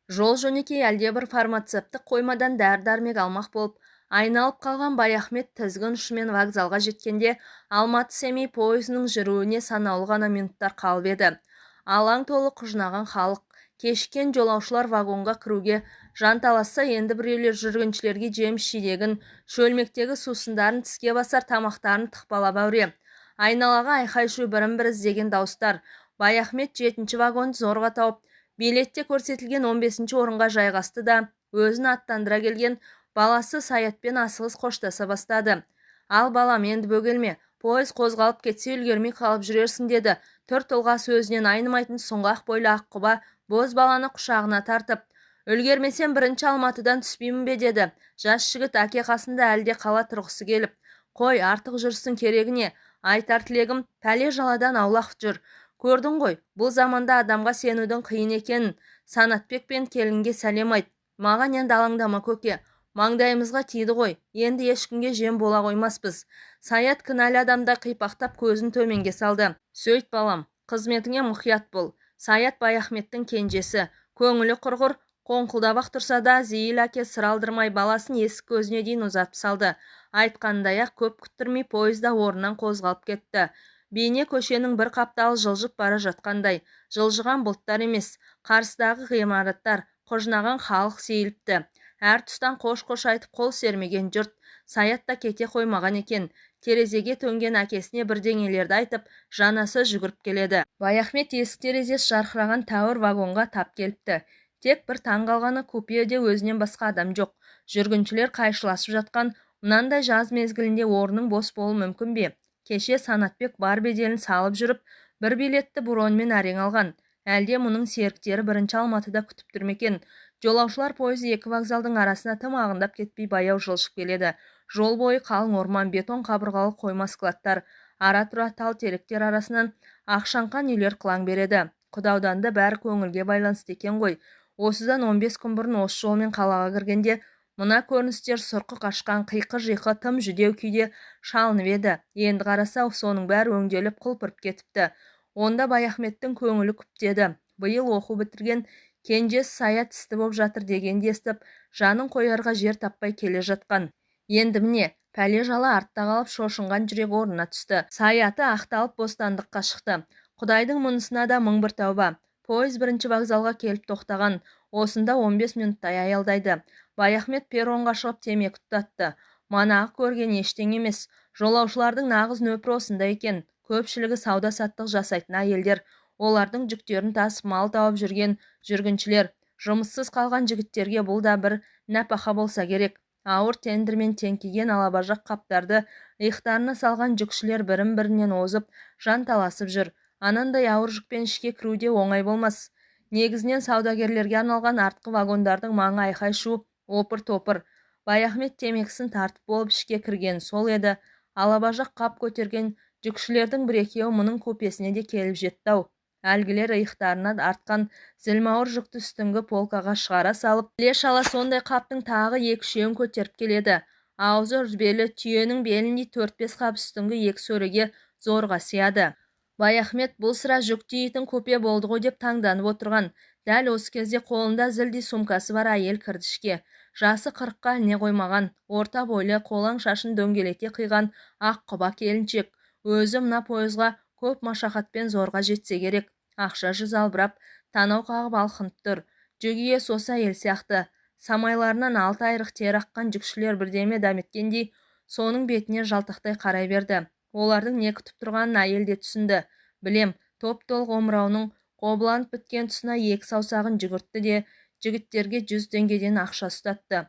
Жол жөнекей әлдебір фармацевттік қоймадан дәрі-дәрмек алмақ болып, айналып қалған Баяхмет тізгін ұшымен вокзалға жеткенде Алматы-Семей пойызының жүруіне санаулы ғана минуттар қалып еді. Алаң толы құжынаған халық, кешіккен жолаушылар вагонға кіруге жанталасса, енді біреулер жүргіншілерге жеміс-жидегін, шөлмектегі сусындарын, тіске басар тамақтарын тықпалап әуре. Айналаға айқай-шу, бірін-бірі іздеген дауыстар. Баяхмет 7-ші вагонды зорға тауып, билетте көрсетілген 15-ші орынға жайғасты да, өзін аттандыра келген баласы Саятпен асығыс қоштаса бастады. Ал балам, енді бөгелме, пойыз қозғалып кетсе үлгермей қалып жүрерсің, деді. Түр тұлғасы өзінен айнымайтын сұңғақ бойлы аққұба боз баланы құшағына тартып. Үлгермесем бірінші Алматыдан түспеймін бе, деді. Жас жігіт әке қасында әлде қала тұрғысы келіп. Қой, артық жүрістің керегіне, айтар тілегім, пәле жаладан аулақ жүр. Көрдің ғой, бұл заманда адамға сенудің қиын екенін. Санатбек пен келінге сәлем айт. Маған енді алаңдама, көке. Маңдайымызға тиді ғой, енді ешкімге жем бола қоймаспыз. Саят кінәлі адамдай қипақтап көзін төменге салды. Сөйт балам, қызметіңе мұқият бол. Саят Баяхметтің кенжесі, көңілі құрғыр, қоңқылдап-ақ тұрса да, зейіл әке сыр алдырмай баласын есік көзіне дейін ұзатып салды. Айтқандай-ақ көп күттірмей пойыз да орнынан қозғалып кетті. Бейне көшенің бір қапталы жылжып бара жатқандай, жылжыған бұлттар емес, қарсыдағы ғимараттар, құжынаған халық сейіліпті. Әр тұстан қош-қош айтып қол сермеген жұрт, Саят та кете қоймаған екен. Терезеге төнген әкесіне бірдеңелерді айтып, жанасы жүгіріп келеді. Баяхмет есік терезесі жарқыраған тәуір вагонға тап келіпті. Тек бір таң қалғаны, купеде өзінен басқа адам жоқ. Жүргіншілер қайшыласып жатқан мынандай жаз мезгілінде орнының бос болуы мүмкін бе? Кеше Санатбек бар беделін салып жүріп, бір билетті броньмен әрең алған. Әлде мұның серіктері бірінші Алматыда күтіп тұр ма екен? Жолаушылар пойызы екі вокзалдың арасына тым ағындап кетпей баяу жылжып келеді. Жол бойы қалың орман, бетон қабырғалы қойма складтар, ара-тұра тал теректер арасынан ақшаңқан үйлер қылаң береді. Құдауданды бәрі көңілге байланысты екен ғой. Осыдан 15 күн бұрын осы жолмен қалаға кіргенде мына көріністер сұрқы қашқан қиқы-жиқы тым жүдеу күйде шалынып еді. Енді қараса, соның бәрі өңделіп құлпырып кетіпті. Онда Баяхметтің көңілі күптеді. Биыл оқу бітірген кенжесі Саят істі боп жатыр дегенді естіп, жанын қоярға жер таппай келе жатқан. Енді міне, пәле жала артта қалып, шошынған жүрек орнына түсті. Саяты ақталып бостандыққа шықты. Құдайдың мұнысына да мың бір тәуба. Пойыз бірінші вокзалға келіп тоқтаған. Осында 15 минуттай аялдайды. Баяхмет перронға шығып темекі тұтатты. Манағы көрген ештеңе емес. Жолаушылардың нағыз нөпірі осында екен. Көпшілігі сауда-саттық жасайтын әйелдер, олардың жүктерін тасып мал тауып жүрген жүргіншілер. Жұмыссыз қалған жігіттерге бұл да бір нәпақа болса керек. Ауыр тендермен теңкиген алабажақ қаптарды иықтарына салған жүкшілер бірін-бірінен озып, жанталасып жүр. Анандай ауыр жүкпен ішке кіру де оңай болмас. Негізінен саудагерлерге арналған артқы вагондардың маңы айқай-шу, опыр-топыр. Баяхмет темекісін тартып болып ішке кірген сол еді. Алабажақ қап көтерген жүкшілердің бір-екеуі мұның купесіне де келіп жетті-ау. Әлгілер иықтарына артқан зілмауыр жүкті үстіңгі полкаға шығара салып, іле-шала сондай қаптың тағы екі-үшеуін көтеріп келеді. Аузы үрбелі түйенің беліндей 4-5 қап үстіңгі екі сөреге зорға сияды. Баяхмет бұл сірә жүк тиейтін купе болды ғой деп таңданып отырған. Дәл осы кезде қолында зілдей сумкасы бар әйел кірді ішке. Жасы 40-қа іліне қоймаған, орта бойлы, қолаң шашын дөңгелете қиған ақ құба келіншек. Өзі мына пойызға көп машақатпен зорға жетсе керек. Ақша жүз албырап, танау қағып алқынып тұр. Жүк иесі осы әйел сияқты. Самайларынан 6 айрық тері аққан жүкшілер бірдеме дәметкендей, соның бетіне жалтақтай қарай берді. Олардың не күтіп тұрғанын әйел де түсінді. Білем, топ-толық омырауының қобыланып біткен тұсына екі саусағын жүгіртті де, жігіттерге 100 теңгеден ақша ұстатты.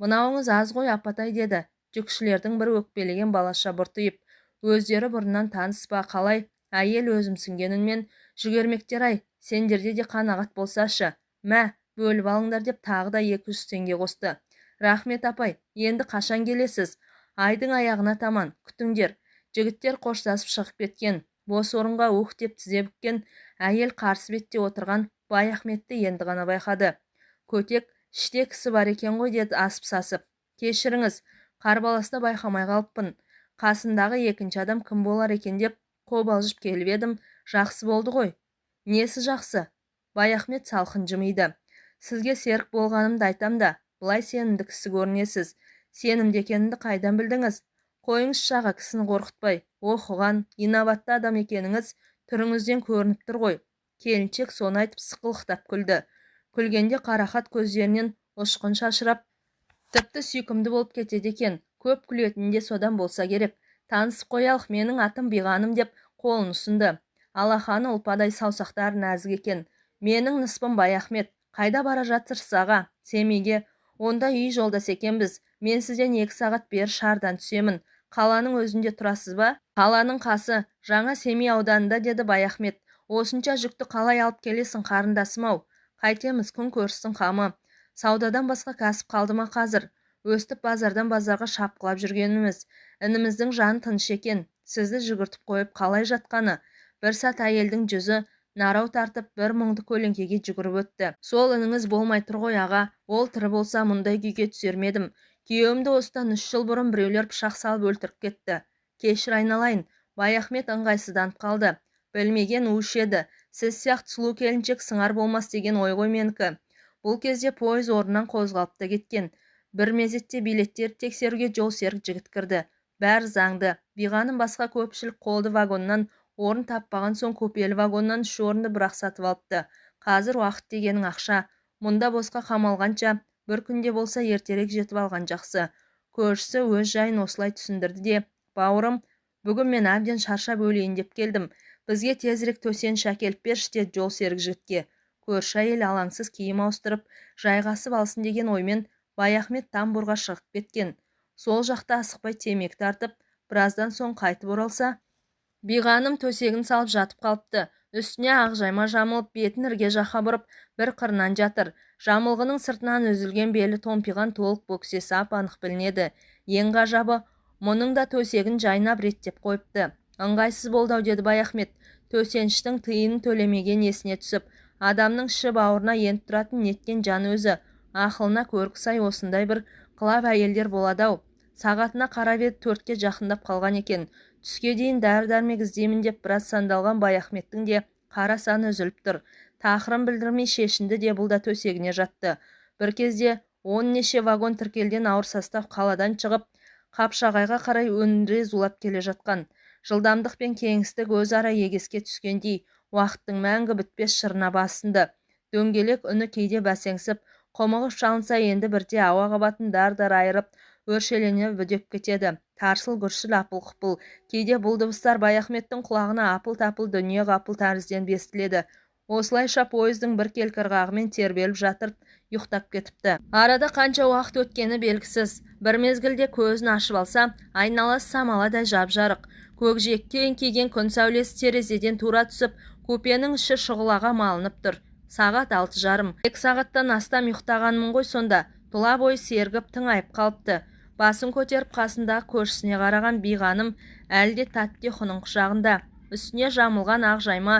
Мынауыңыз аз ғой, апатай, деді. Жүкшілердің бірі өкпелеген балаша бұртиып. Өздері бұрыннан таныс па қалай, әйел өзімсінгенінмен жүгермектер ай, сендерде де қанағат болсашы. Мә, бөліп алыңдар деп тағы да 200 теңге қосты. Рахмет апай, енді қашан келесіз? Айдың аяғына таман, күтіңдер. Жігіттер қоштасып шығып кеткен. Бос орынға ух деп тізе бүккен әйел қарсы бетте отырған Баяхметті енді ғана байқады. Көтек, іште кісі бар екен ғой, деді асып-сасып. Кешіріңіз, қарбаласта байқамай қалыппын. Қасындағы екінші адам кім болар екен деп қобалжып келіп едім, жақсы болды ғой. Несі жақсы? Баяхмет салқын жымиды. Сізге серік болғанымды айтам да, былай сенімді кісі көрінесіз. Сенімді екенімді қайдан білдіңіз? Қойыңызшы аға, кісіні қорқытпай. Оқыған, инабатты адам екеніңіз түріңізден көрініп тұр ғой. Келіншек соны айтып сықылықтап күлді. Күлгенде қарақат көздерінен ұшқын шашырап, тіпті сүйкімді болып кетеді екен. Көп күлетіні де содан болса керек. Танысып қоялық, менің атым Биғаным деп қолын ұсынды. Алақаны ұлпадай саусақтары нәзік екен. Менің ныспым Баяхмет. Қайда бара жатырсыз аға? Семейге. Онда үй жолдас екенбіз. Мен сізден 2 сағат бері шардан түсемін. Қаланың өзінде тұрасыз ба? Қаланың қасы, Жаңа Семей ауданында, деді Баяхмет. Осынша жүкті қалай алып келесің, қарындасым-ау? Қайтеміз, күн көрістің қамы. Саудадан басқа кәсіп қалды ма қазір? Өстіп базардан базарға шапқылап жүргеніміз. Ініміздің жаны тыныш екен. Сізді жүгіртіп қойып қалай жатқаны? Бір сәт әйелдің жүзі нарау тартып, бір мұңды көлеңкеге жүгіріп өтті. Сол ініңіз болмай тұр ғой аға, ол тірі болса мұндай күйге түсер ме едім? Күйеуімді осыдан 3 жыл бұрын біреулер пышақ салып өлтіріп кетті. Кешір айналайын, Баяхмет ыңғайсызданып қалды. Білмеген уш еді. Сіз сияқты сұлу келіншек сыңар болмас деген ой ғой менікі. Бұл кезде пойыз орнынан қозғалып та кеткен. Бір мезетте билеттерді тексеруге жол серік жігіт кірді. Бәрі заңды. Биғаным басқа көпшілік қолды вагоннан орын таппаған соң купелі вагоннан 3 орынды бірақ сатып алыпты. Қазір уақыт дегенің ақша. Мұнда босқа қамалғанша бір күнде болса ертерек жетіп алған жақсы. Көршісі өз жайын осылай түсіндірді де, бауырым, бүгін мен әбден шаршап өлейін деп келдім. Бізге тезірек төсеніш әкеліп берші, деді жол серік жігітке. Көрші әйел алаңсыз киім ауыстырып, жайғасып алсын деген оймен Баяхмет тамбурға шығып кеткен. Сол жақта асықпай темекі тартып, біраздан соң қайтып оралса, Биғаным төсегін салып жатып қалыпты. Үстіне ақ жайма жамылып, бетін ірге жаққа бұрып, бір қырынан жатыр. Жамылғының сыртынан үзілген белі томпиған толық бөксесі ап-анық білінеді. Ең ғажабы, мұның да төсегін жайнап реттеп қойыпты. Ыңғайсыз болды-ау, деді Баяхмет. Төсеніштің тиынын төлемеген есіне түсіп, адамның іші бауырына еніп тұратын неткен жан өзі. Ақылына көркі сай осындай бір қылап әйелдер болады-ау. Сағатына қарап еді, 4-ке жақындап қалған екен. Түске дейін дәрі-дәрмек іздеймін деп біраз сандалған Баяхметтің де қара саны үзіліп тұр. Тақырын білдірмей шешінді де бұл да төсегіне жатты. Бір кезде 10 неше вагон тіркелген ауыр состав қаладан шығып, Қапшағайға қарай өндіре зулап келе жатқан. Жылдамдық пен кеңістік өзара егеске түскендей, уақыттың мәңгі бітпес шырына басынды. Дөңгелек үні кейде бәсеңсіп, құмығып шалынса, енді бірде ауа қабатын дар-дар айырып, өршелене бүдеп кетеді. Тарсыл гүрсіл апыл-құпыл. Кейде бұл дыбыстар Баяхметтің құлағына апыл-тапыл дүние ғапыл тәрізденіп естіледі. Осылайша пойыздың бір келкі ырғағымен тербеліп жатып, ұйықтап кетіпті. Арада қанша уақыт өткені белгісіз. Бір мезгілде көзін ашып алса, айналасы самаладай жап-жарық. Көкжиекке еңкейген күн сәулесі терезеден тура түсіп, купенің іші шұғылаға малынып тұр. Сағат 6:30. 2 сағаттан астам ұйықтағанмын ғой сонда. Тұла бойы сергіп тыңайып қалыпты. Басын көтеріп қасындағы көршісіне қараған Биғаным әлі де тәтті ұйқының құшағында. Үстіне жамылған ақ жайма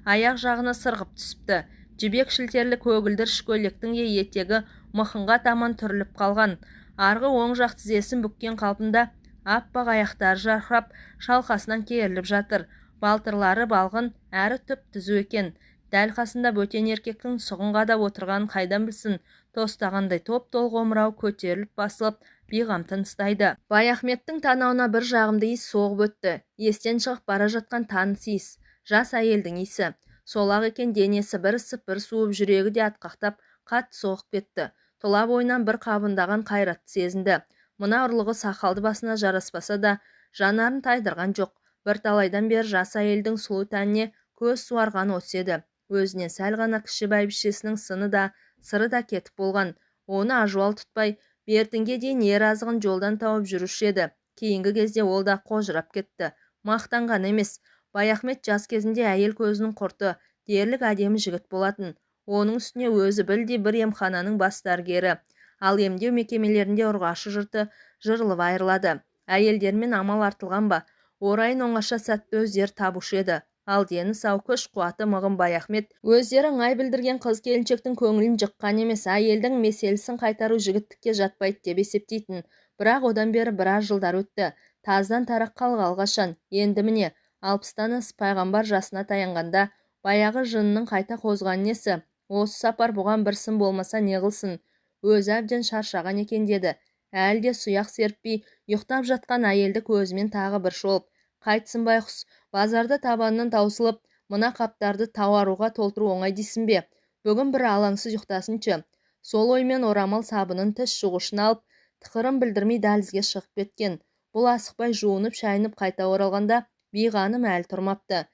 аяқ жағына сырғып түсіпті. Жібек шілтерлі көгілдір шкөлектің де етегі мықынға таман түріліп қалған. Арғы оң жақ тізесін бүккен қалпында аппақ аяқтары жарқырап, шалқасынан керіліп жатыр. Балтырлары балғын, әрі түп-түзу екен. Дәл қасында бөтен еркектің сұғын қадап отырғанын қайдан білсін, тостағандай топ-толық омырау көтеріліп басылып, бейғам тыныстайды. Баяхметтің танауына бір жағымды иіс соғып өтті. Естен шығып бара жатқан таныс иіс, жас әйелдің иісі. Солақ екен, денесі бір ысып, бір суып, жүрегі де атқақтап, қатты соғып кетті. Тұла бойынан бір қабындаған қайратты сезінді. Мына ұрлығы сақалды басына жараспаса да, жанарын тайдырған жоқ. Бірталайдан бері жас әйелдің сұлу тәніне көз суарған осы еді. Өзінен сәл ғана кіші бәйбішесінің сыны да, сыры да кетіп болған. Оны ажуал тұтпай, бертінге дейін ер азығын жолдан тауып жүруші еді. Кейінгі кезде ол да қожырап кетті. Мақтанған емес. Баяхмет жас кезінде әйел көзінің құрты, дерлік әдемі жігіт болатын. Оның үстіне өзі білдей бір емхананың бас дәрігері. Ал емдеу мекемелерінде ұрғашы жұрты жырылып айырылады. Әйелдермен амал артылған ба? Орайын оңаша сәтті өздері табушы еді. Ал дені сау, күш қуаты мығым Баяхмет өздері ыңғай білдірген қыз келіншектің көңілін жыққан емес, әйелдің меселісін қайтару жігіттікке жатпайды деп есептейтін. Бірақ одан бері біраз жылдар өтті. Таздан тарақ қалғалы қашан. Енді міне, 60-тан асып пайғамбар жасына таянғанда баяғы жынының қайта қозған несі? Осы сапар бұған бір сын болмаса не қылсын? Өзі әбден шаршаған екен деді. Әлі де сұяқ серіппей, ұйықтап жатқан әйелді көзімен тағы бір шолып. Қайтсын байғұс, базарда табанынан таусылып, мына қаптарды тауаруға толтыру оңай дейсің бе? Бүгін бір алаңсыз ұйықтасыншы. Сол оймен орамал сабынын тіс жуғышын алып, тықырын білдірмей дәлізге шығып кеткен. Бұл асықпай жуынып, шайынып қайта оралғанда Биғаным әлі тұрмапты.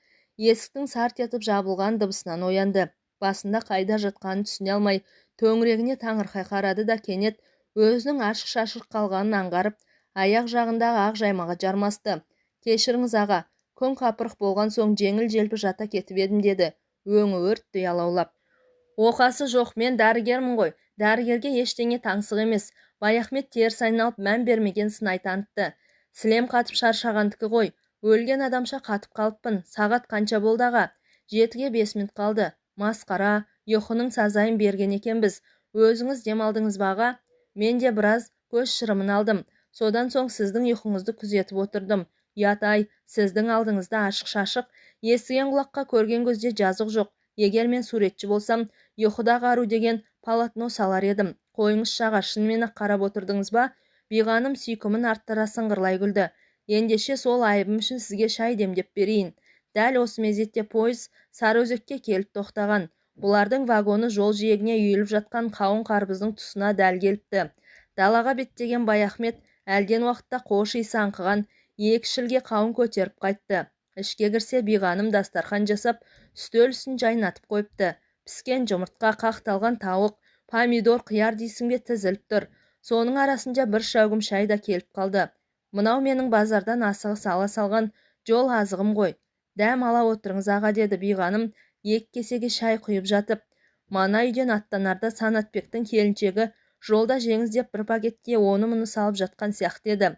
Есіктің сарт етіп жабылған дыбысынан оянды. Басында қайда жатқанын түсіне алмай, төңірегіне таңырқай қарады да кенет өзінің ашық-шашық қалғанын аңғарып, аяқ жағындағы ақ жаймаға жармасты. Кешіріңіз аға, күн қапырық болған соң жеңіл-желпі жата кетіп едім деді, өңі өрттей алаулап. Оқасы жоқ, мен дәрігермін ғой. Дәрігерге ештеңе таңсық емес. Баяхмет теріс айналып мән бермеген сынай танытты. Сілем қатып шаршағандікі ғой. Өлген адамша қатып қалыппын. Сағат қанша болды аға? 7-ге 5 минут қалды. Масқара, ұйқының сазайын берген екенбіз. Өзіңіз демалдыңыз ба аға? Мен де біраз көз шырымын алдым. Содан соң сіздің ұйқыңызды күзетіп отырдым. Ұят-ай, сіздің алдыңызда ашық-шашық, естіген құлаққа көрген көзде жазық жоқ. Егер мен суретші болсам, ұйқыдағы ару деген полотно салар едім. Қойыңызшы аға, шынымен-ақ қарап отырдыңыз ба? Биғаным сүйкімін арттыра сыңғырлай күлді. Ендеше сол айыбым үшін сізге шай демдеп берейін. Дәл осы мезетте пойыз Сарыөзекке келіп тоқтаған. Бұлардың вагоны жол жиегіне үйіліп жатқан қауын-қарбыздың тұсына дәл келіпті. Далаға беттеген Баяхмет әлден уақытта қош иісі аңқыған екі шілге қауын көтеріп қайтты. Ішке кірсе Биғаным дастархан жасап, үстел үстін жайнатып қойыпты. Піскен жұмыртқа, қақталған тауық, помидор, қияр дейсің бе тізіліп тұр. Соның арасында бір шәугім шай да келіп қалды. Мынау менің базардан асығыс ала салған жол азығым ғой. Дәм ала отырыңыз аға деді Биғаным екі кесеге шай құйып жатып. Мана үйден аттанарда Санатбектің келіншегі жолда жеңіз деп бір пакетке оны-мұны салып жатқан сияқты еді.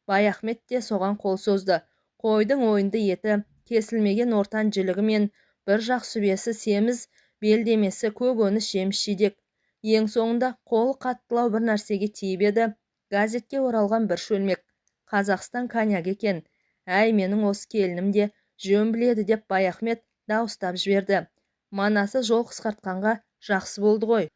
Баяхмет те соған қол созды. Қойдың ойынды еті, кесілмеген ортан жілігі мен бір жақ сүбесі семіз, белдемесі көкөніс жеміс жидек. Ең соңында қолы қаттылау бір нәрсеге тиіп еді. Газетке оралған бір шөлмек. Қазақстан коньяк екен. Әй, менің осы келінім де жөн біледі деп Баяхмет дауыстап жіберді. Манасы жол қысқартқанға жақсы болды ғой.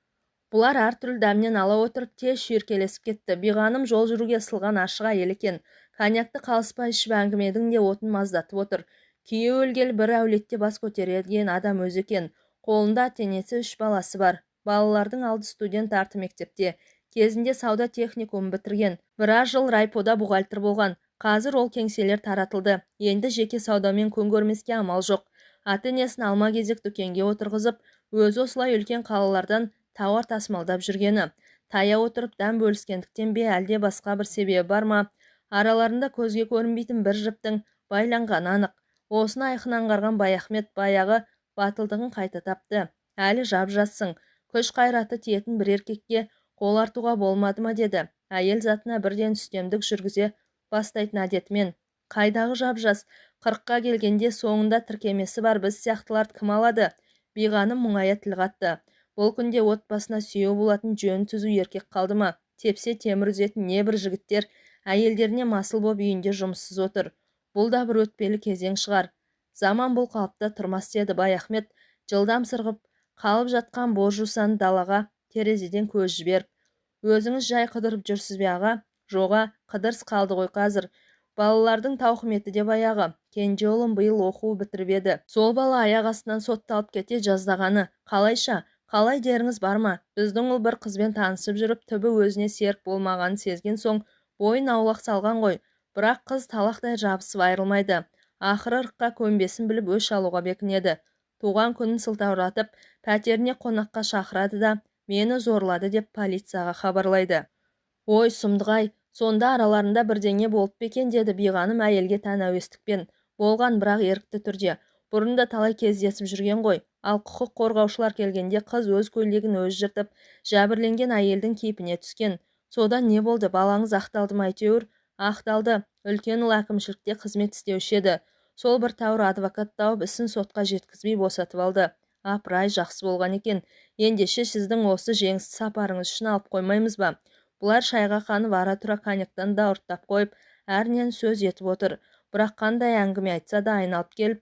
Бұлар әртүрлі дәмнен ала отырып тез шүйіркелесіп кетті. Биғаным жол жүруге ысылған ашық әйел екен. Коньякты қалыспай ішіп әңгімедің де отын маздатып отыр. Күйеуі өлгелі бір әулетте бас көтерген адам өзі екен. Қолында ата-енесі 3 баласы бар. Балалардың алды студент, арты мектепте. Кезінде сауда техникумын бітірген. Біраз жыл райпода бухгалтер болған. Қазір ол кеңселер таратылды. Енді жеке саудамен күн көрмеске амал жоқ. Ата-енесін алма-кезек дүкенге отырғызып, өзі осылай үлкен қалалардан тауар тасымалдап жүргені. Тая отырып дәм бөліскендіктен бе, әлде басқа бір себебі бар ма? Араларында көзге көрінбейтін бір жіптің байланғаны анық. Осыны айқын аңғарған Баяхмет баяғы батылдығын қайта тапты. Әлі жап-жассың, күш қайраты тиетін бір еркекке қол артуға болмады ма деді. Әйел затына бірден үстемдік жүргізе бастайтын әдетімен. Қайдағы жап-жас, 40-қа келгенде соңында тіркемесі бар біз сияқтыларды кім алады? Биғаным мұңая тіл қатты. Бұл күнде отбасына сүйеу болатын жөн түзу еркек қалды ма? Тепсе темір үзетін небір жігіттер әйелдеріне масыл боп үйінде жұмыссыз отыр. Бұл да бір өтпелі кезең шығар. Заман бұл қалыпта тұрмас деді Баяхмет, жылдам сырғып қалып жатқан боз жусанды далаға терезеден көз жіберіп. Өзіңіз жай қыдырып жүрсіз бе аға? Жоға, қыдырыс қалды ғой қазір. Балалардың тауқыметі де баяғы. Кенже ұлым биыл оқу бітіріп еді. Сол бала аяқ астынан сотталып кете жаздағаны. Қалайша? Қалай деріңіз бар ма? Біздің ұл бір қызбен танысып жүріп, түбі өзіне серік болмағанын сезген соң бойын аулақ салған ғой. Бірақ қыз талақтай жабысып айырылмайды. Ақыры ырыққа көнбесін біліп өш алуға бекінеді. Туған күнін сылтауратып, пәтеріне қонаққа шақырады да, мені зорлады деп полицияға хабарлайды. Ой, сұмдық-ай, сонда араларында бірдеңе болып па екен деді Биғаным әйелге тән әуестікпен. Болған, бірақ ерікті түрде. Бұрын да талай кездесіп жүрген ғой. Ал құқық қорғаушылар келгенде қыз өз көйлегін өзі жыртып, жәбірленген әйелдің кейпіне түскен. Содан не болды, балаңыз ақталды ма әйтеуір? Ақталды. Үлкен ұл әкімшілікте қызмет істеуші еді. Сол бір тәуір адвокат тауып, ісін сотқа жеткізбей босатып алды. Апырай, жақсы болған екен. Ендеше сіздің осы жеңісті сапарыңыз үшін алып қоймаймыз ба? Бұлар шайға қанып ара-тұра коньяктан да ұрттап қойып, әрінен сөз етіп отыр. Бірақ қандай әңгіме айтса да айналып келіп,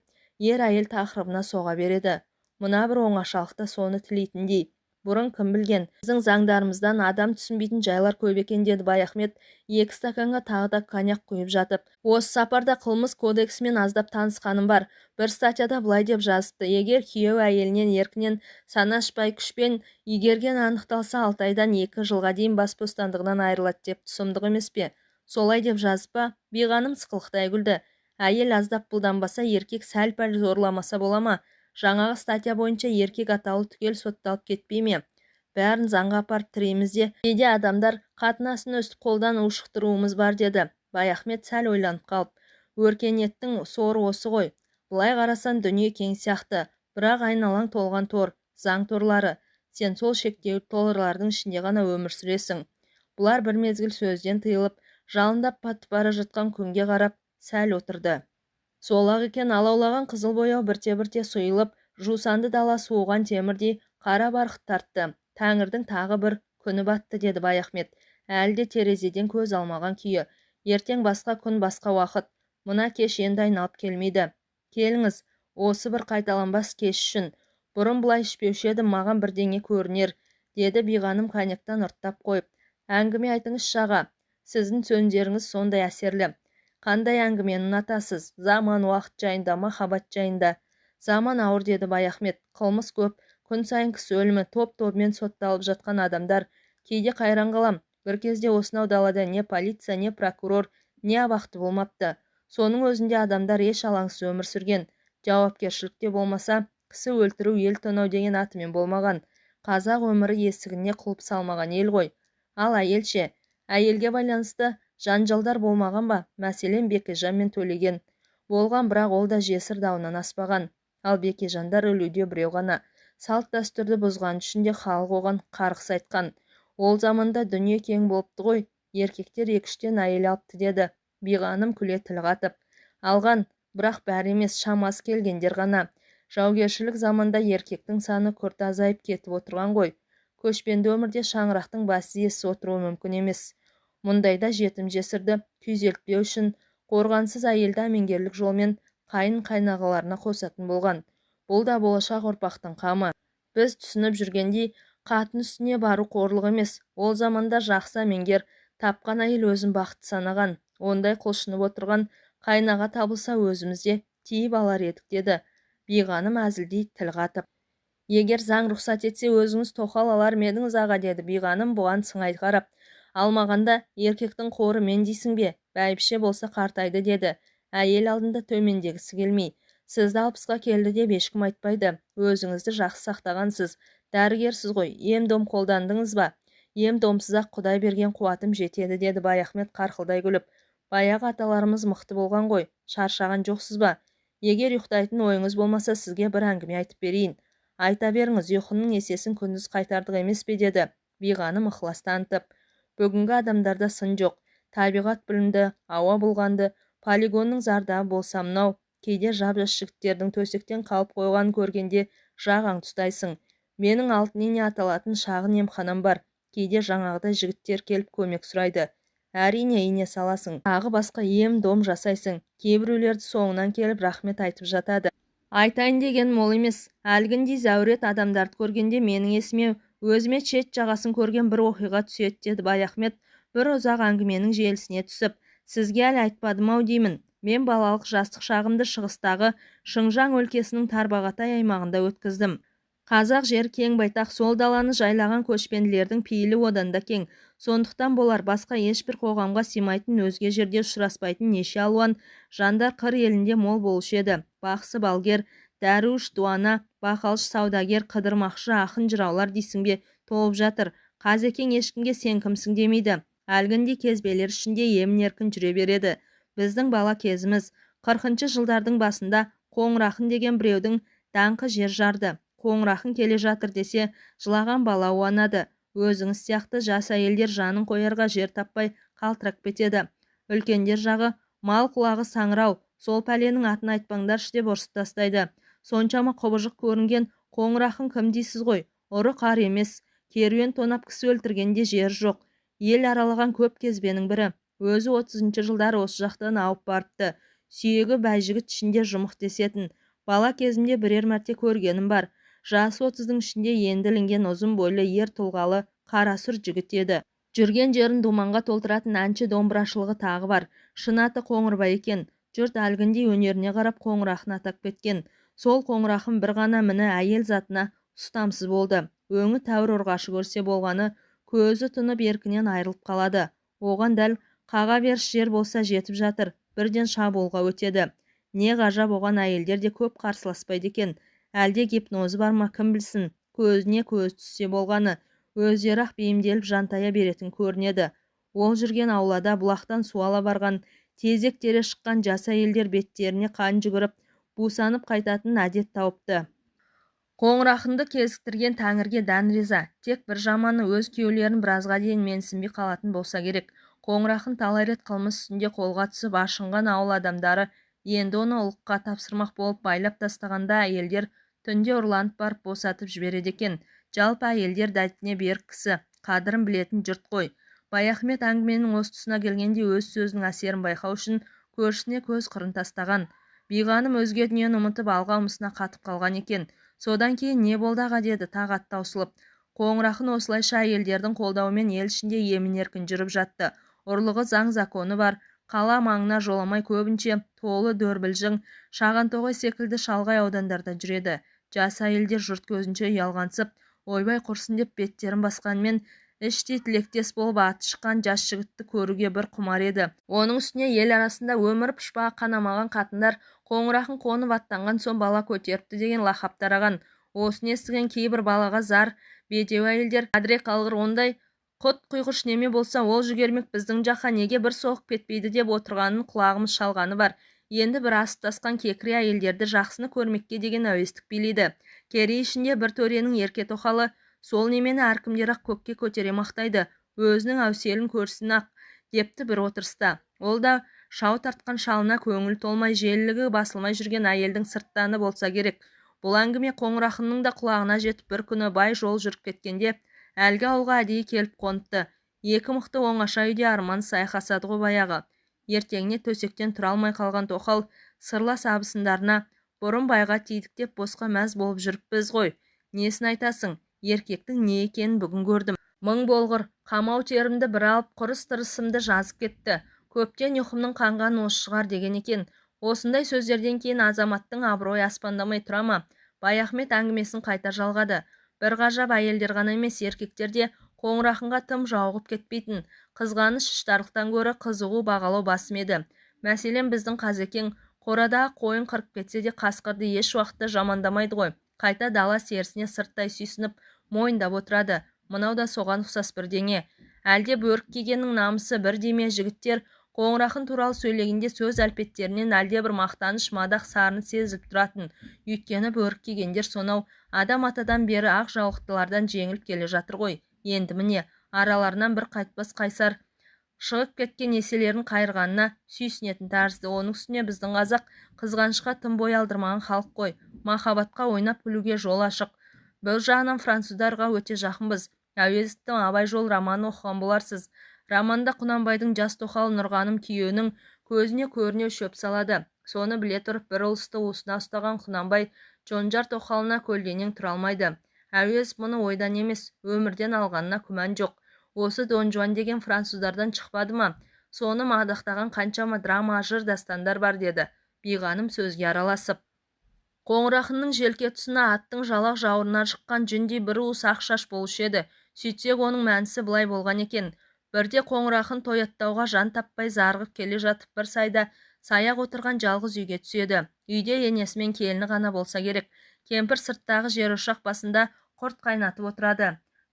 ер әйел тақырыбына соға береді. Мына бір оңашалықта соны тілейтіндей. Бұрын кім білген, біздің заңдарымыздан адам түсінбейтін жайлар көп екен, деді Баяхмет екі стаканға тағы да коньяк құйып жатып. Осы сапарда қылмыс кодексімен аздап танысқаным бар. Бір статьяда былай деп жазыпты: егер күйеу әйелінен еркінен санашпай күшпен игерген анықталса, 6 айдан 2 жылға дейін бас бостандығынан айырылады деп. Сұмдық емес пе? Солай деп жазып па? Биғаным сықылықтай күлді. Әйел аздап бұлданбаса, еркек сәл-пәл зорламаса бола ма? Жаңағы статья бойынша еркек атаулы түгел сотталып кетпей ме? Бәрін заңға апарып тіреміз де, кейде адамдар қатынасын өстіп қолдан ушықтыруымыз бар, деді Баяхмет сәл ойланып қалып. Өркениеттің соры осы ғой. Былай қарасан дүние кең сияқты, бірақ айналаң толған тор, заң торлары. Сен сол шектеулі торлардың ішінде ғана өмір сүресің. Бұлар бір мезгіл сөзден тыйылып, жалындап батып бара жатқан күнге қарап сәл отырды. Солақ екен, алаулаған қызыл бояу бірте-бірте сұйылып, жусанды дала суыған темірдей қара барқыт тартты. Тәңірдің тағы бір күні батты, деді Баяхмет, әлі де терезеден көз алмаған күйі. Ертең басқа күн, басқа уақыт. Мына кеш енді айналып келмейді. Келіңіз, осы бір қайталанбас кеш үшін. Бұрын бұлай ішпеуші едім, маған бірдеңе көрінер, деді Биғаным коньяктан ұрттап қойып. Әңгіме айтыңызшы, аға, сіздің сөздеріңіз сондай әсерлі. Қандай әңгімені ұнатасыз? Заман, уақыт жайында, махаббат жайында. Заман ауыр, деді Баяхмет. Қылмыс көп, күн сайын кісі өлімі, топ-тобымен сотталып жатқан адамдар. Кейде қайран қалам. Бір кезде осынау далада не полиция, не прокурор, не абақты болмапты. Соның өзінде адамдар еш алаңсыз өмір сүрген. Жауапкершілік те болмаса, кісі өлтіру, ел тонау деген атымен болмаған. Қазақ өмірі есігіне құлып салмаған ел ғой. Ал әйел ше? Әйелге байланысты жанжалдар болмаған ба? Мәселен, Бекежан мен Төлеген. Болған, бірақ ол да жесір дауынан аспаған. Ал Бекежандар өлуде біреу ғана. Салт дәстүрді бұзған үшін де халық оған қарғыс айтқан. Ол заманда дүние кең болыпты ғой, еркектер екі-үштен әйел алыпты, деді Биғаным күле тіл қатып. Алған, бірақ бәрі емес, шамасы келгендер ғана. Жаугершілік заманда еркектің саны күрт азайып кетіп отырған ғой. Көшпенді өмірде шаңырақтың бас иесі отыруы мүмкін емес. Мұндайда жетім жесірді күйзелтпеу үшін қорғансыз әйелді әмеңгерлік жолмен қайын қайнағаларына қосатын болған. Бұл да болашақ ұрпақтың қамы. Біз түсініп жүргендей, қатын үстіне бару қорлық емес. Ол заманда жақсы әмеңгер тапқан әйел өзін бақытты санаған. Ондай құлшынып отырған қайнаға табылса өзіміз де тиіп алар едік, деді Биғаным әзілдей тіл қатып. Егер заң рұқсат етсе, өзіңіз тоқал алар ма едіңіз, аға, деді Биғаным бұған сыңай қарап. Алмағанда еркектің қоры мен дейсің бе? Бәйбіше болса қартайды, деді әйел алдында төмендегісі келмей. Сізді 60-қа келді деп ешкім айтпайды. Өзіңізді жақсы сақтағансыз. Дәрігерсіз ғой, ем-дом қолдандыңыз ба? Ем-домсыз-ақ Құдай берген қуатым жетеді, деді Баяхмет қарқылдай күліп. Баяғы аталарымыз мықты болған ғой, шаршаған жоқсыз ба? Егер ұйықтайтын ойыңыз болмаса, сізге бір әңгіме айтып берейін. Айта беріңіз, ұйқының есесін күндіз қайтардық емес пе, деді Биғаным ықылас танытып. Бүгінгі адамдарда сын жоқ. Табиғат бүлінді, ауа бұлғанды, полигонның зардабы болса мынау. Кейде жап-жас жігіттердің төсектен қалып қойғанын көргенде жағаң тұстайсың. Менің алтын ине аталатын шағын емханам бар. Кейде жаңағыдай жігіттер келіп көмек сұрайды. Әрине, ине саласың, тағы басқа ем-дом жасайсың. Кейбіреулерді соңынан келіп рахмет айтып жатады. Айтайын деген мол емес. Әлгіндей зәурет адамдарды көргенде менің есіме өзіме шет жағасын көрген бір оқиға түседі, деді Баяхмет бір ұзақ әңгіменің желісіне түсіп. Сізге әлі айтпадым-ау деймін. Мен балалық жастық шағымды шығыстағы Шыңжаң өлкесінің Тарбағатай аймағында өткіздім. Қазақ жері кең байтақ, сол даланы жайлаған көшпенділердің пейілі одан да кең. Сондықтан болар басқа ешбір қоғамға сыймайтын, өзге жерде ұшыраспайтын неше алуан жандар қыр елінде мол болушы еді. Бақсы балгер, дәруіш дуана, бақалшы саудагер, қыдырмақшы ақын жыраулар дейсің бе, толып жатыр. Қазекең ешкімге сен кімсің демейді. Әлгіндей кезбелер ішінде емін-еркін жүре береді. Біздің бала кезіміз 40-шы жылдардың басында Қоңырақын деген біреудің даңқы жер жарды. Қоңырақын келе жатыр десе, жылаған бала уанады. Өзіңіз сияқты жас әйелдер жанын қоярға жер таппай қалтырап кетеді. Үлкендер жағы мал құлағы саңырау, сол пәленің атын айтпаңдаршы деп ұрсып тастайды. Соншама құбыжық көрінген Қоңырақын кім дейсіз ғой? Ұры қар емес, керуен тонап кісі өлтіргенде жер жоқ. Ел аралаған көп кезбенің бірі. Өзі 30-шы жылдары осы жақтан ауып барыпты. Сүйегі бәйжігіт ішінде жұмық десетін. Бала кезімде бірер мәрте көргенім бар. Жасы 30-дың ішінде енді ілінген ұзын бойлы ер тұлғалы қарасұр жігіт еді. Жүрген жерін думанға толтыратын әнші домбырашылығы тағы бар. Шын аты Қоңырбай екен. Жұрт әлгіндей өнеріне қарап Қоңырақын атап кеткен. Сол Қоңырақын бір ғана міні әйел затына ұстамсыз болды. Өңі тәуір ұрғашы көрсе болғаны, көзі тұнып еркінен айырылып қалады. Оған дәл қаға беріс жер болса жетіп жатыр, бірден шабуылға өтеді. Не ғажап, оған әйелдер де көп қарсыласпайды екен. Әлде гипнозы бар ма, кім білсін, көзіне көз түссе болғаны, өздері-ақ бейімделіп жантая беретін көрінеді. Ол жүрген аулада бұлақтан су ала барған, тезек тере шыққан жас әйелдер беттеріне қан жүгіріп, бусанып қайтатын әдет тауыпты. Қоңырақынды кезіктірген тәңірге дән риза. Тек бір жаманы өз күйеулерін біразға дейін менсінбей қалатын болса керек. Қоңырақын талай рет қылмыс үстінде қолға түсіп ашынған ауыл адамдары енді оны ұлыққа тапсырмақ болып байлап тастағанда әйелдер түнде ұрланып барып босатып жібереді екен. Жалпы әйелдер дәтіне берік кісі, қадірін білетін жұрт қой. Баяхмет әңгіменің осы тұсына келгенде өз сөзінің әсерін байқау үшін көршісіне көз қырын тастаған. Биғаным өзге дүниені ұмытып алға ұмысына қатып қалған екен. Содан кейін не болды аға, деді тағат таусылып. Қоңырақын осылайша әйелдердің қолдауымен ел ішінде емін-еркін жүріп жатты. Ұрлығы заң законы бар, қала маңына жоламай көбінше толы дөрбілжің, Шағантоғай секілді шалғай аудандарда жүреді. Жас әйелдер жұрт көзінше ұялғансып, ойбай құрсын деп беттерін басқанмен іштей тілектес болып аты шыққан жас жігітті көруге бір құмар еді. Оның үстіне ел арасында өмір пұшпағы қанамаған қатындар Қоңырақын қонып аттанған соң бала көтеріпті деген лақап тараған. Осыны естіген кейбір балаға зар бедеу әйелдер әдіре қалғыр ондай құт құйғыш неме болса ол жүгермек біздің жаққа неге бір соғып кетпейді деп отырғанын құлағымыз шалғаны бар. Енді бір асып тасқан кекіре әйелдерді жақсыны көрмекке деген әуестік билейді. Керей ішінде бір төренің ерке тоқалы сол немені әркімдер-ақ көкке көтере мақтайды, өзінің әуселін көрсін-ақ депті бір отырыста. Ол да шау тартқан шалына көңіл толмай желілігі басылмай жүрген әйелдің сырттаны болса керек. Бұл әңгіме Қоңырақынның да құлағына жетіп бір күні бай жол жүріп кеткенде әлгі ауылға әдейі келіп қоныпты. Екі мықты оңаша үйде арман сайқасады ғой баяғы. Ертеңіне төсектен тұра алмай қалған тоқал сырлас абысындарына бұрын байға тидік деп босқа мәз болып жүріппіз ғой. Несін айтасың, еркектің не екенін бүгін көрдім. Мың болғыр, қамау терімді бір алып, құрыс тырысымды жазып кетті. Көптен ұйқымның қанған осы шығар деген екен. Осындай сөздерден кейін азаматтың абыройы аспандамай тұра ма? Баяхмет әңгімесін қайта жалғады. Бір ғажап әйелдер ғана емес, еркектер де Қоңырақынға тым жауығып кетпейтін. Қызғаныш іштарлықтан гөрі қызығу бағалау басым еді. Мәселен, біздің қазекең қорадағы қойын қырып кетсе де қасқырды еш уақытта жамандамайды ғой. Қайта дала серісіне сырттай сүйсініп мойындап отырады. Мынау да соған ұқсас бірдеңе. Әлде бөрік кигеннің намысы бір деме жігіттер Қоңырақын туралы сөйлегенде сөз әлпеттерінен әлде бір мақтаныш мадақ сарын сезіліп тұратын. Өйткені бөрік кигендер сонау адам атадан бері ақ жаулықтылардан жеңіліп келе жатыр ғой. Енді міне араларынан бір қайтпас қайсар шығып кеткен еселерін қайырғанына сүйсінетін тәрізді. Оның үстіне біздің қазақ қызғанышқа тым бой алдырмаған халық қой. Махаббатқа ойнап күлуге жол ашық. Бір жағынан француздарға өте жақынбыз. Әуезовтің Абай жол романын оқыған боларсыз. Романда Құнанбайдың жас тоқалы Нұрғаным күйеуінің көзіне көрінеу шөп салады. Соны біле тұрып бір ұлысты уысына ұстаған Құнанбай жонжар тоқалына көлденең тұра алмайды. Әуезов мұны ойдан емес, өмірден алғанына күмән жоқ. Осы Дон Жуан деген француздардан шықпады ма? Соны мадақтаған қаншама драма, жыр, дастандар бар деді Биғаным сөзге араласып. Қоңырақынның желке тұсына аттың жалақ жауырынан шыққан жүндей бір уыс ақ шаш болушы еді. Сөйтсек оның мәнісі былай болған екен. Бірде Қоңырақын тояттауға жан таппай зарығып келе жатып бір сайда саяқ отырған жалғыз үйге түседі. Үйде енесі мен келіні ғана болса керек. Кемпір сырттағы жер ошақ басында құрт қайнатып отырады.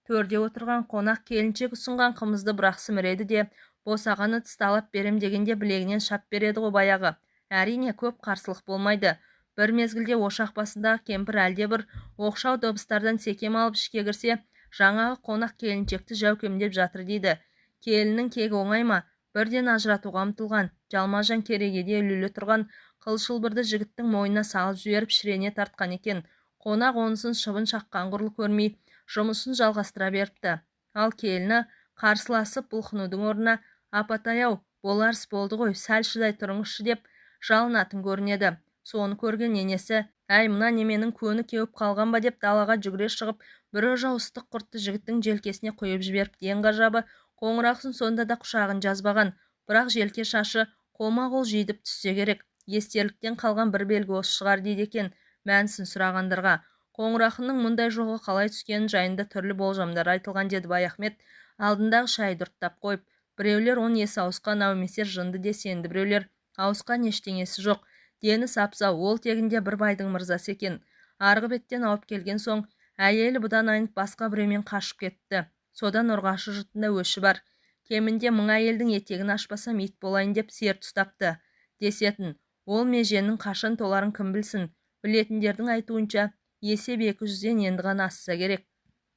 Төрде отырған қонақ келіншек ұсынған қымызды бірақ сіміреді де, босағаны тысталап берем дегенде білегінен шап береді ғой баяғы. Әрине көп қарсылық болмайды. Бір мезгілде ошақ басындағы кемпір әлде бір оқшау дыбыстардан секем алып ішке кірсе, жаңағы қонақ келіншекті жәукемдеп жатыр дейді. Келіннің кегі оңай ма? Бірден ажыратуға ұмтылған, жалма-жан керегеде ілулі тұрған қыл шылбырды жігіттің мойнына салып жіберіп шірене тартқан екен. Қонақ онысын шыбын шаққан құрлы көрмей, жұмысын жалғастыра беріпті. Ал келіні қарсыласып бұлқынудың орнына, апатай-ау, болар іс болды ғой, сәл шыдай тұрыңызшы деп жалынатын көрінеді. Соны көрген енесі, Әй, мына неменің көні кеуіп қалған ба деп далаға жүгіре шығып, бір ожау ыстық құртты жігіттің желкесіне құйып жіберіпті. Ең ғажабы, Қоңыр сонда да құшағын жазбаған. Бірақ желке шашы қолма-қол жидіп түссе керек. Естеліктен қалған бір белгі осы шығар дейді екен мәнісін сұрағандарға. Қоңыр мұндай жолға қалай түскенін жайында түрлі болжамдар айтылған деді Баяхмет алдындағы шайды ұрттап қойып. Біреулер он есі ауысқан әумесер жынды десе, енді біреулер ауысқан ештеңесі жоқ, дені сап-сау, ол тегінде бір байдың мырзасы екен. Арғы беттен ауып келген соң әйелі бұдан айнып басқа біреумен қашып кетті. Содан ұрғашы жұртында өші бар. Кемінде 1000 әйелдің етегін ашпасам ит болайын деп серт ұстапты десетін. Ол меженің қашан толарын кім білсін? Білетіндердің айтуынша, есеп 200-ден енді ғана асса керек.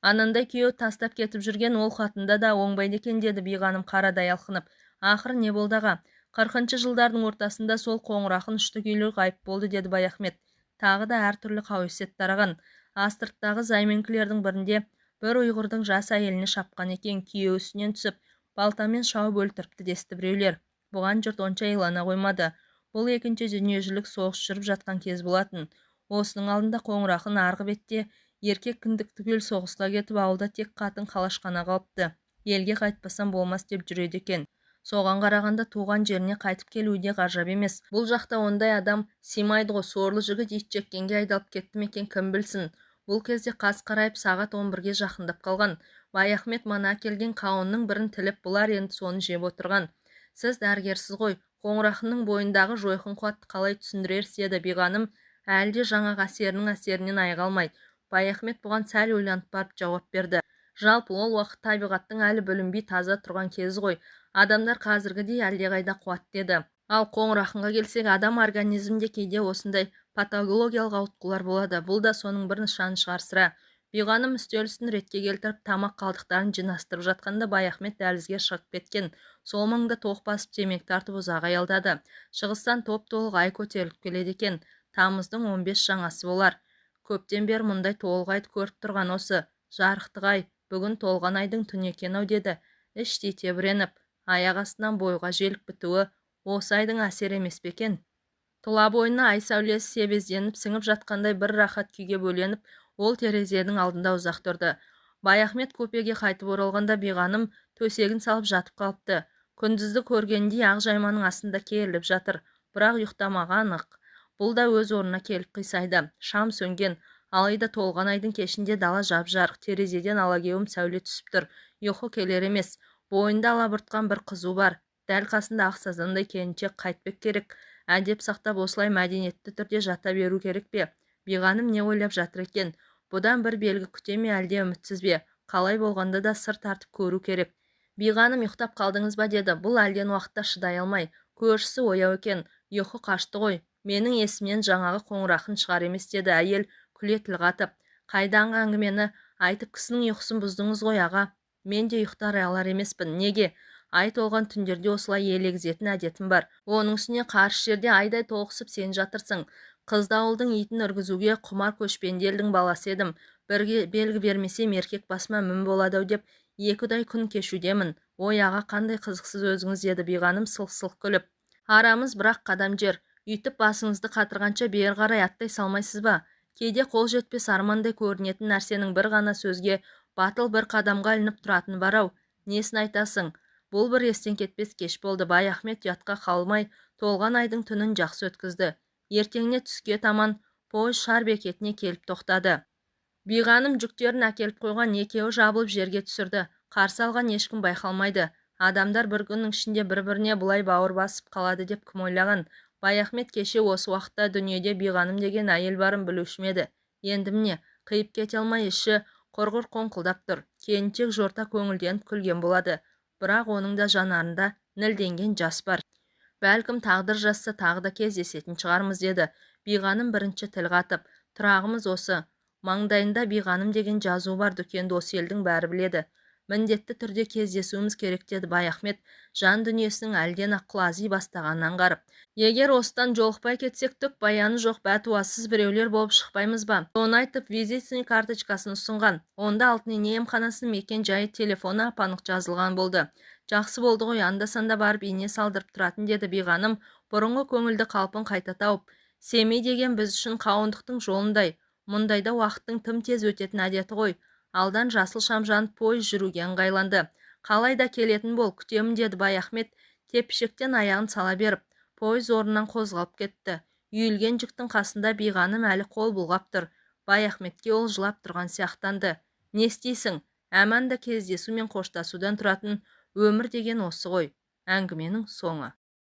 Анандай күйеу тастап кетіп жүрген ол қатында да оңбайды екен деді Биғаным қарадай алқынып. Ақыры не болды аға? 40-шы жылдардың ортасында сол Қоңыр ұшты-күйлі ғайып болды деді Баяхмет. Тағы да әртүрлі қауесет тараған. Астырттағы займенкілердің бірінде бір ұйғырдың жас әйеліне шапқан екен, күйеуі үстінен түсіп, балтамен шауып өлтіріпті десті біреулер. Бұған жұрт онша илана қоймады. Бұл екінші дүниежүзілік соғыс жүріп жатқан кез болатын. Осының алдында Қоңыр арғы бетте еркек кіндік түгел соғысқа кетіп, ауылда тек қатын қалашқана қалыпты. Елге қайтпасам болмас деп жүреді екен. Соған қарағанда туған жеріне қайтып келуі де ғажап емес. Бұл жақта ондай адам сыймайды ғой, сорлы жігіт ит жеккенге айдалып кетті ме екен, кім білсін. Бұл кезде қас қарайып сағат 11-ге жақындап қалған. Баяхмет мана келген қауынның бірін тіліп, бұлар енді соны жеп отырған. Сіз дәрігерсіз ғой, Қоңыр бойындағы жойқын қуатты қалай түсіндірерсіз деді Биғаным, әлі де жаңағы әсерінің әсерінен айыға алмай. Баяхмет бұған сәл ойланып барып жауап берді. Жалпы ол уақыт табиғаттың әлі бүлінбей таза тұрған кезі ғой. Адамдар қазіргідей әлдеқайда қуатты еді. Ал Қоңыр келсек, адам организмінде кейде осындай патологиялық ауытқулар болады. Бұл да соның бір нышаны шығар сірә. Биғаным үстел үстін ретке келтіріп, тамақ қалдықтарын жинастырып жатқанда Баяхмет дәлізге шығып кеткен. Сол маңда тоқ басып темекі тартып ұзақ аялдады. Шығыстан топ-толық ай көтеріліп келеді екен. Тамыздың 15 жаңасы болар. Көптен бері мұндай толық айды көріп тұрған осы. Жарықтық ай, бүгін толған айдың түні екен-ау деді. Іштей тебіреніп, аяқ астынан бойға желік бітуі осы айдың әсері емес пе екен? Тұла бойына ай сәулесі себезденіп сіңіп жатқандай бір рахат күйге бөленіп, ол терезенің алдында ұзақ тұрды. Баяхмет купеге қайтып оралғанда Биғаным төсегін салып жатып қалыпты. Күндізді көргендей ақ жайманың астында керіліп жатыр, бірақ ұйықтамаған анық. Бұл да өз орнына келіп қисайды. Шам сөнген, алайда толған айдың кешінде дала жап-жарық, терезеден алагеуім сәуле түсіп тұр. Ұйқы келер емес. Бойында алабұртқан бір қызу бар. Дәл қасында ақ сазандай келіншек қайтпек керек. Әдеп сақтап осылай мәдениетті түрде жата беру керек пе? Биғаным не ойлап жатыр екен? Бұдан бір белгі күте ме, әлде үмітсіз бе? Қалай болғанда да сыр тартып көру керек. Биғаным, ұйықтап қалдыңыз ба деді. Бұл әлден уақытта шыдай алмай. Көршісі ояу екен. Ұйқы қашты ғой. Менің есімнен жаңағы Қоңыр шығар емес деді әйел күле тіл қатып. Қайданғы әңгімені айтып кісінің ұйқысын бұздыңыз ғой аға. Мен де ұйықтар алар емеспін. Неге? Ай толған түндерде осылай елегізетін әдетім бар. Оның үстіне қарыс жерде айдай толықсып сен жатырсың. Қызды ауылдың итін үргізуге құмар көшпенді елдің баласы едім. Бірге белгі бермесем еркек басыма мін болады-ау деп 2 күн кешудемін. Ой аға, қандай қызықсыз өзіңіз деді Биғаным сылқ-сылқ күліп. Арамыз бірақ қадам жер. Үйтіп басыңызды қатырғанша бері қарай аттай салмайсыз ба? Кейде қол жетпес армандай көрінетін нәрсенің бір ғана сөзге батыл бір қадамға ілініп тұратыны бар-ау. Несін айтасың? Бұл бір естен кетпес кеш болды. Баяхмет ұятқа қалмай толған айдың түнін жақсы өткізді. Ертеңіне түске таман пойыз шар бекетіне келіп тоқтады. Биғаным жүктерін әкеліп қойған екеуі жабылып жерге түсірді. Қарсы алған ешкім байқалмайды. Адамдар бір күннің ішінде бір-біріне бұлай бауыр басып қалады деп кім ойлаған? Баяхмет кеше осы уақытта дүниеде Биғаным деген әйел барын білуші ме еді? Енді міне, қиып кете алмай іші құрғыр қоңқылдап тұр. Келіншек жорта көңілденіп күлген болады. Бірақ оның да жанарында нілденген жас бар. Бәлкім тағдыр жазса тағы да кездесетін шығармыз деді Биғаным бірінші тіл қатып. Тұрағымыз осы. Маңдайында Биғаным деген жазу бар дүкенді осы елдің бәрі біледі. Міндетті түрде кездесуіміз керек деді Баяхмет, жан дүниесінің әлден-ақ құлази бастағанын аңғарып. Егер осыдан жолықпай кетсек, түк баяны жоқ бәтуасыз біреулер болып шықпаймыз ба? Соны айтып визитный карточкасын ұсынған. Онда Алтын ине емханасының мекен жайы, телефоны ап-анық жазылған болды. Жақсы болды ғой, анда-санда барып ине салдырып тұратын деді Биғаным, бұрынғы көңілді қалпын қайта тауып. Семей деген біз үшін қауындықтың жолындай. Мұндайда уақыттың тым тез өтетін әдеті ғой. Алдан жасыл шам жанып, пойыз жүруге ыңғайланды. Қалай да келетін бол, күтемін, деді Баяхмет тепішектен аяғын сала беріп. Пойыз орнынан қозғалып кетті. Үйілген жүктің қасында Биғаным әлі қол бұлғап тұр. Баяхметке ол жылап тұрған сияқтанды. Не істейсің, әманда кездесу мен қоштасудан тұратын өмір деген осы ғой. Әңгіменің соңы.